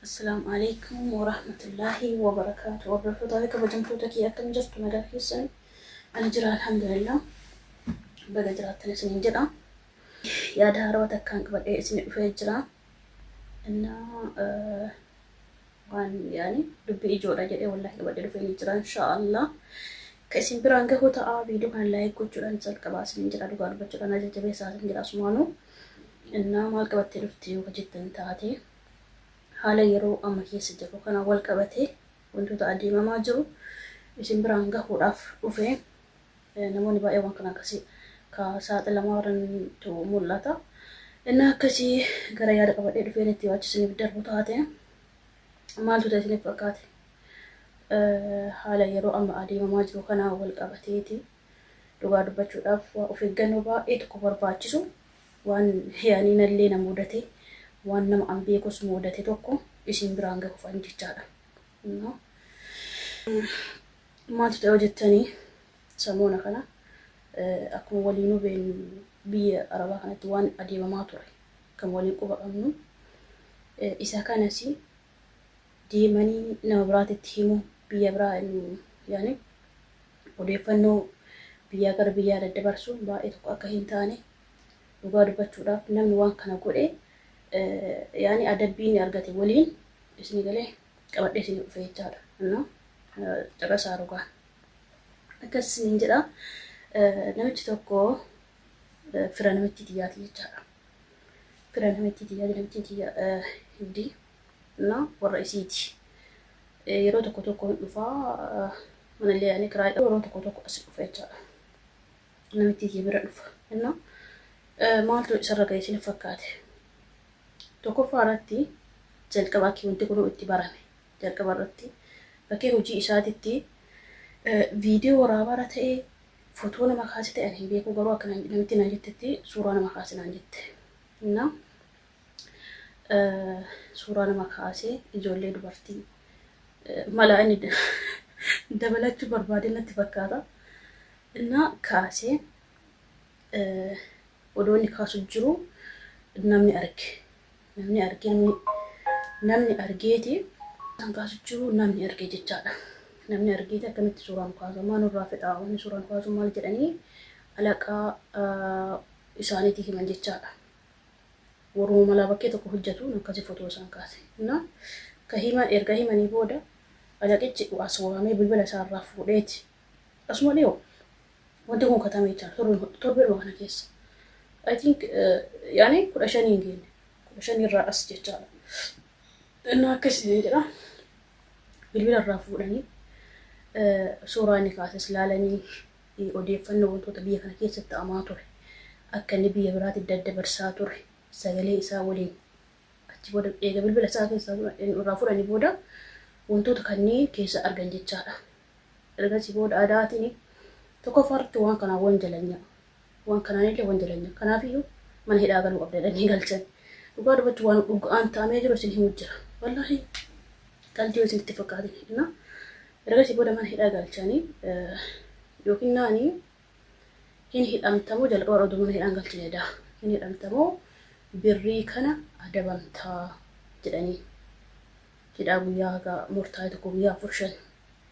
Assalaamu alaikum warahmatullaahi wabarakaatu. Hordoftoota fi kabajamtoota kiyya, akkam jirtu? Nagaa keessan? Ani jira, alhamdulillah. Baga jiraattan isiniin jedha. Yaada haarawaa takkaan qabadhee isin dhufee jira. Innaa waan yaani dubbii ijoodha jedhee wallahi qabadhee dhufee ni jira, inshaallah. Ka isin biraan gahuu ta'a. Viidiyoo kana like gochuudhaan jalqabaa isiniin jedha, dhugaa dubbachuudhaan jajjabeessaa isin jedha asumaanuu. Innaa maal qabattee dhufte yoo jettan taate, haala yeroo amma keessa jirru kana wal qabatee wantoota adeemamaa jiru isin biraan gahuudhaaf dhufe. Namoonni baay'ee waan kana akkasii ka saaxilamaa jirantu mul'ata. Inni akkasii gara yaada qabadhee dhufeen itti yoo achi isiniif darbu taate, maaltu ta'e isiniif fakkaate? Haala yeroo amma adeemamaa jiru kana wal qabateeti, dhugaa dubbachuudhaaf waa of eeggannoo baay'ee tokko barbaachisu, waan yaanii nallee na mudate, waan nama an beekus mudate tokko isin biraan gahuuf an jechaadha. Maaltu ta'e jettanii, samoona kana akkuma waliinuu beeknu biyya Arabaa kanatti waan adeemamaa ture kan waliin quba qabnu, isa kanas deemanii nama biraatitti himu, biyya biraa yaani odeeffannoo biyyaa gara biyyaa daddabarsuun baay'ee tokko akka hin taane, dhugaa dubbachuudhaaf namni waan kana godhe yaani adabbii inni argate waliin isin galee qabadhee isin dhufe jechaadha. Caqasaa dhugaa. Akkas isiniin jedha. Namichi tokko fira namitti xiyyaati jechaadha. Fira namitti xiyyaati, namitti xiyya hiddi na warra isiiti. Yeroo tokko tokko hin dhufaa, manallee yaani kiraa yeroo tokko tokko as dhufa jechaadha. Namitti xiyya bira dhufa. Innaa maaltu isarra ga'e isin fakkaate? Tokkoffaa irratti, jalqaba akka wanti kun itti barame, jalqaba irratti bakkee hojii isaatitti viidiyoo waraabaara ta'ee, footoo nama kaase ta'e ani hin beeku, garuu akka namitti naan jettetti suuraa nama kaase naan jette. Innaa suuraa nama kaasee ijoollee dubartii mala inni dabalachuu barbaade natti fakkaata. Innaa kaasee odoo inni kaasu jiru namni arge. Namni arge, namni argeeti kan kaasu jiru namni arge jechaadha. Namni argeeti akkamitti suuraan kaasu, maal nurraa fedhaa, wanni suuraan kaasu maal jedhanii alaqaa isaaniitii himan jechaadha. Warruma malaa bakkee tokko hojjetu akkasii footoo isaan kaase. Innaa ka himan, erga himanii booda alaqichi as waamee bilbila isaarraa fuudheeti. Asuma dhiyoo wanti kun katame jechaadha, torbeedhuma kana keessa. I think yaani 15 hin geenye, 15 irraa as jechaadha. Innaa akkasii jedha, bilbila irraa fuudhanii suuraa inni kaases laalanii, odeeffannoo wantoota biyya kana keessatti ta'amaa ture, akka inni biyya biraatti daddabarsaa ture sagalee isaa waliin, achi booda eega bilbila isaa keessaa irraa fuudhanii booda wantoota kanneen keessa argan jechaadha. Ergasii booda adaatiin tokkoffaa irratti waan kanaan wanjalanya. Waan kanaan illee wanjalanya. Kanaafiyyuu mana hidhaa galuu qabda jedhanii galchan. Dhugaa dubbachuu waan dhugaan ta'amee jiru isin himu jira. Wallaahi qalbii isinitti fakkaatin. Ergasii booda mana hidhaa galchanii yookiin naanii hin hidhamtamoo, jalqaba oduu mana hidhaan galchinedha. Hin hidhamtamoo, birrii kana adabamtaa jedhanii hidhaa guyyaa haga murtaa'e tokko, guyyaa afur, shan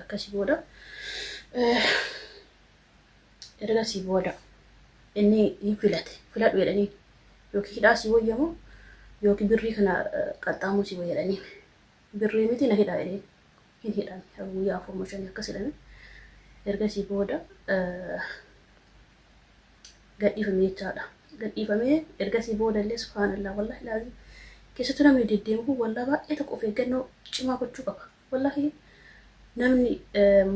akkasii booda, ergasii booda inni hin filate, filadhu jedhanii, yookiin hidhaa sii wayyamoo yookiin birrii kana qaxxaamuu sii wayya jedhanii, birrii miti na hidhaa jedheen, hin hidhame, guyyaa afur moo shanii akkas hidhame. Ergasii booda gadhiifame jechaadha. Gadhiifamee ergasii booda illee, subhaanallah, wallahi laazim, keessattuu namni deddeemu kun wallaa baay'ee tokko of eeggannoo cimaa gochuu qaba. Wallahi namni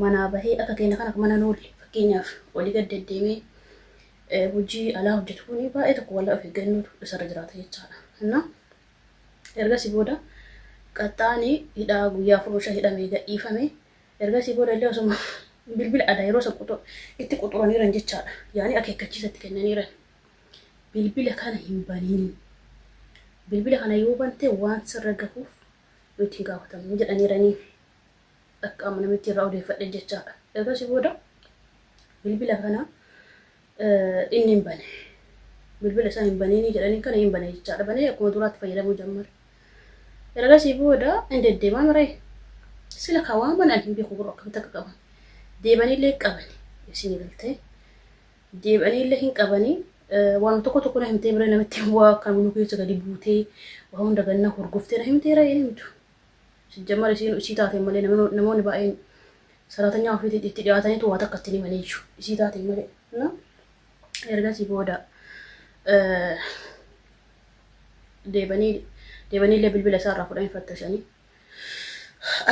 manaa bahee akka keenya kana mana noolle, fakkeenyaaf olii gad deddeemee hojii alaa hojjetu kun baay'ee tokko wallahi of eeggannootu isarra jiraata jechaadha. Innaa ergasii booda qaxxaanii hidhaa guyyaa 4, 5 hidhamee gadhiifame. Ergasii booda illee osuma bilbila adaa yeroo san itti quxuraniiran jechaadha. Yaani akeekkachiisa itti kennaniiran. Bilbila kana hin baniin. Bilbila kana yoo bante waan sirra gahuuf nuti hin gaafatamnu jedhaniiranii. Akka amma namitti irraa odeeffadhe jechaadha. Ergasii booda bilbila kana inni hin bane. Bilbila isaa hin baniini jedhanii kana hin bane jechaadha. Banee akkuma duraatti fayyadamuu jammare. Ergasii booda hin deddeemaa miree sila ka waaman ani hin beeku garuu akkamitti akka qaban deebaniillee qabani isin galtee deebaniillee hin qabanii waan tokko tokko na himtee miree namitti waa kan nu keessa gadi buutee waa hunda ganna horgoftee na himtee ree hin himtu. Sijjammar isiin isii taate malee namoonni baay'een saraatanyaa ofiitti itti dhiyaataniitu waa takka ittiin himanii jiru isii taate malee. Ergasii booda deebanii deebaniillee bilbila isaa irraa fudhanii fattashanii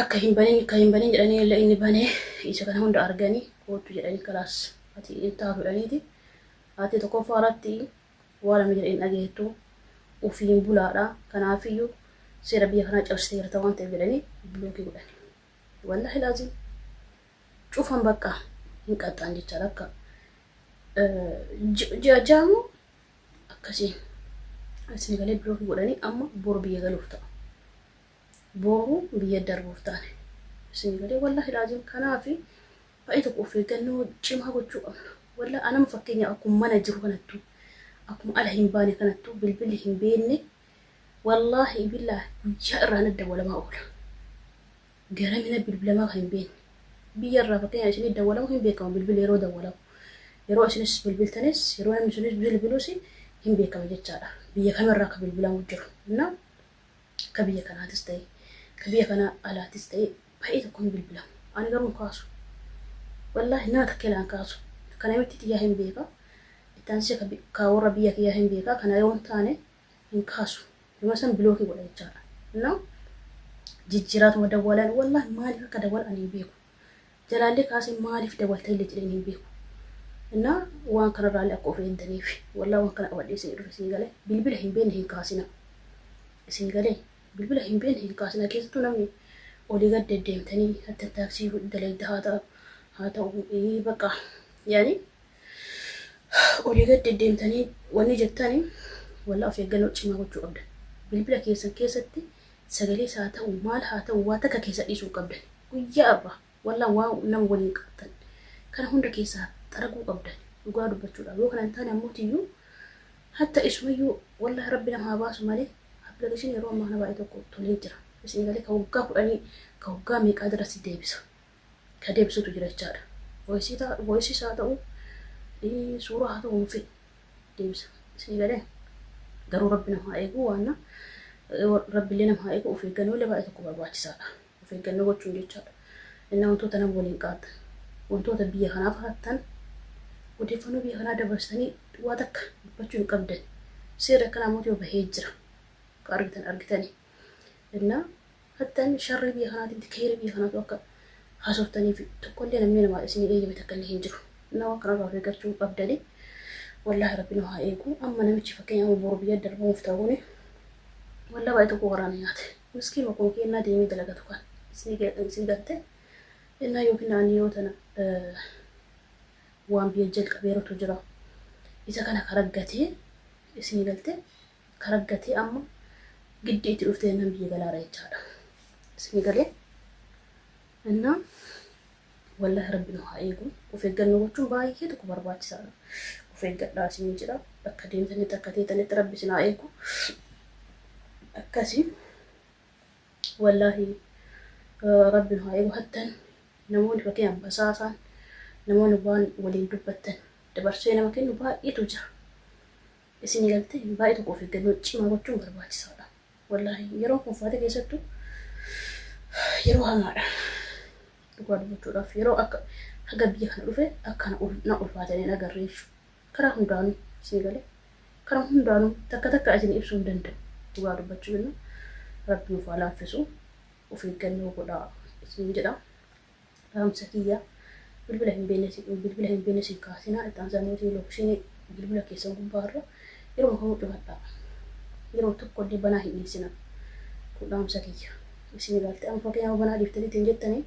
akka hin banin akka hin banin jedhanii illee inni banee isa kana hunda arganii koottu jedhanii kalaas ati hin taatu jedhaniiti. Ati tokkoffaa irratti waan namni jedhe hin dhageettu ofiin bulaadha kanaafiyyuu seera biyya kanaa cabsitee jirta waan ta'eef jedhanii bilookii godhani. Wallaahi laazim cufan bakka hin qaxxaan jechaadha akka ji'a jaamu akkasiin isin galee bilookii godhanii amma boru biyya galuuf ta'a. Boru biyya darbuuf ta'an isin galee wallaahi laazim kanaafi baay'ee tokko of eeggannoo cimaa gochuu qabna. Wallaahi anama fakkeenya akkuma mana jiru kanattuu akkuma ala hin baane kanattuu bilbilli hin beekne wallaahi billaahi guyyaa irraa na dawwalamaa oola. Garamina bilbilamaa kan hin beekne. Biyya irraa fakkeenya isinii dawwalamu hin beekamu bilbilli yeroo dawwalamu. Yeroo isinis bilbiltanis yeroo namni sunis bilbilus hin beekamu jechaadha. Biyya kamirraa akka bilbilamu jiru. Innaa ka biyya kanaatis ta'e ka biyya kana alaatis ta'e baay'ee tokko hin bilbilamu. Ani garuu hin kaasu. Wallaahi nama takka ilaa hin kaasu. Ka namitti xiyyaa hin beeka. Itti aansee ka warra biyya kiyyaa hin beeka. Kana yoo hin taane hin kaasu. Nama san bilookii godha jechaadha. Innaa jijjiiraatuma dawwalan wallaahi maaliif akka dawwalan ani hin beeku. Jalaallee kaasee maaliif dawwalta illee jedheen hin beeku. Innaa waan kanarraallee akka of eegdaniif wallaahi waan kana qabadhee isin dhufe isin galee bilbila hin beekne hin kaasina. Isin galee bilbila hin beekne hin kaasina keessattuu namni olii gad deddeemtanii hatta taaksii dalagda haa ta'u bakka yaani olii gad deddeemtanii wanni jettanii wallaahi of eeggannoo cimaa gochuu qabdan. Bilbila keessan keessatti sagalees haa ta'u maal haa ta'u waa takka keessa dhiisuu qabdan. Guyyaa irraa wallaahi waan nama waliin qabdan kana hunda keessaa xaraguu qabdan dhugaa dubbachuudhaaf yoo kana hin taane ammoo tiyyuu hatta isumayyuu wallaahi rabbi nama haa baasu malee appilikeeshinii yeroo ammaa kana baay'ee tokko tolee jira. Isin galee ka waggaa 10 ka waggaa meeqaa jira si deebisa. Ka deebisutu jira jechaadha. Voisiis haa ta'u suuraa haa ta'u hin fedhe deebisa. Isin galee garuu rabbi nama haa eegu waan rabbillee nama haa eegu of eeggannoo illee baay'ee tokko barbaachisaadha. Of eeggannoo gochuun jechaadha. Inni wantoota nama waliin qaatan wantoota biyya kanaaf hattan odeeffannoo biyya kanaa dabarsitanii waa takka dubbachuu hin qabdan. Seerri akkanaa mootii bahee jira. Akka argitan argitanii. Innaa hattan sharrii biyya kanaatiin keerii biyya kanaatu akka haasoftaniif tokkollee namni namaa isinii eeyyame takka illee hin jiru. Innaa waan kanarraa of eeggachuu qabdanii. Wallaahi rabbi nu haa eegu. Amma namichi fakkeenya amma boru biyya darbamuuf ta'uuni wallaahi baay'ee tokko waraana nyaate. Miskiin akkuma kennaa deemee dalagatu kan isin gatte. Innaa yookiin ani yoo tana waan biyya jalqabeerutu jira. Isa kana karaggatee isin galte karaggatee amma giddi itti dhuftee nan biyya galaara jechaadha. Isin galee innaa wallaahi rabbi nu haa eegu. Of eeggannoo gochuun baay'ee tokko barbaachisaadha. Of eeggadhaa isin jedha. Bakka deemtanitti akka teetanitti rabbi isin haa eegu. Akkasi wallaahi rabbi nu haa eegu. Hattan namoonni fakkeenyaaf basaasaan namoonni waan waliin dubbattan dabarsee nama kennu baay'eetu jira. Isin galte baay'ee tokko of eeggannoo cimaa gochuun barbaachisaadha. Wallaahi yeroo kun keessattuu yeroo hamaadha. Dhugaa dubbachuudhaaf yeroo akka haga biyya kana dhufe akka na ulfaatanii agarree jechuudha. Karaa hundaanuu isin galee karaa hundaanuu takka takka isin ibsuu hin danda'u. Dhugaa dubbachuu jenna rabbi nuuf haa laaffisu of eeggannoo godhaa isin jedha. Dhaamsa kiyya bilbila hin beekne isin kaasinaa itti aansaa mootii lookishinii bilbila keessan gubbaarra yeroo kamuu cufadhaa. Yeroo tokko illee banaa hin dhiisina. Kun dhaamsa kiyya. Isin galte amma fakkeenyaaf banaa dhiiftanii ittiin jettanii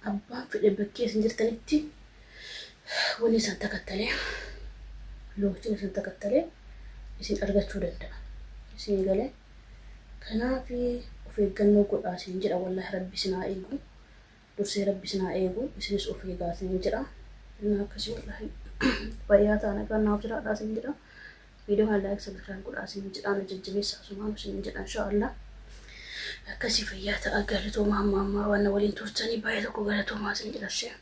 abbaan fedhe bakkee isin jirtanitti wanni isaan takattalee lookishinii isin takattalee isin argachuu danda'a. Isin galee kanaaf of eeggannoo godhaa isin jedha wallaahi rabbi isin haa eegu. Dursee rabbi isin haa eegu isinis of eegaa isin jedha. Inni akkasii wallaahi fayyaa ta'a nagaan naaf jiraadhaa isin jedha. Viidiyoo kana like subscribe godhaa isin jedha na jajjabeessaa asumaan isin jedha inshaallah. Akkasii fayyaa ta'a, galatooma. Hamma ammaa waan waliin turtanii baay'ee tokko galatoomaa isin jedhashee.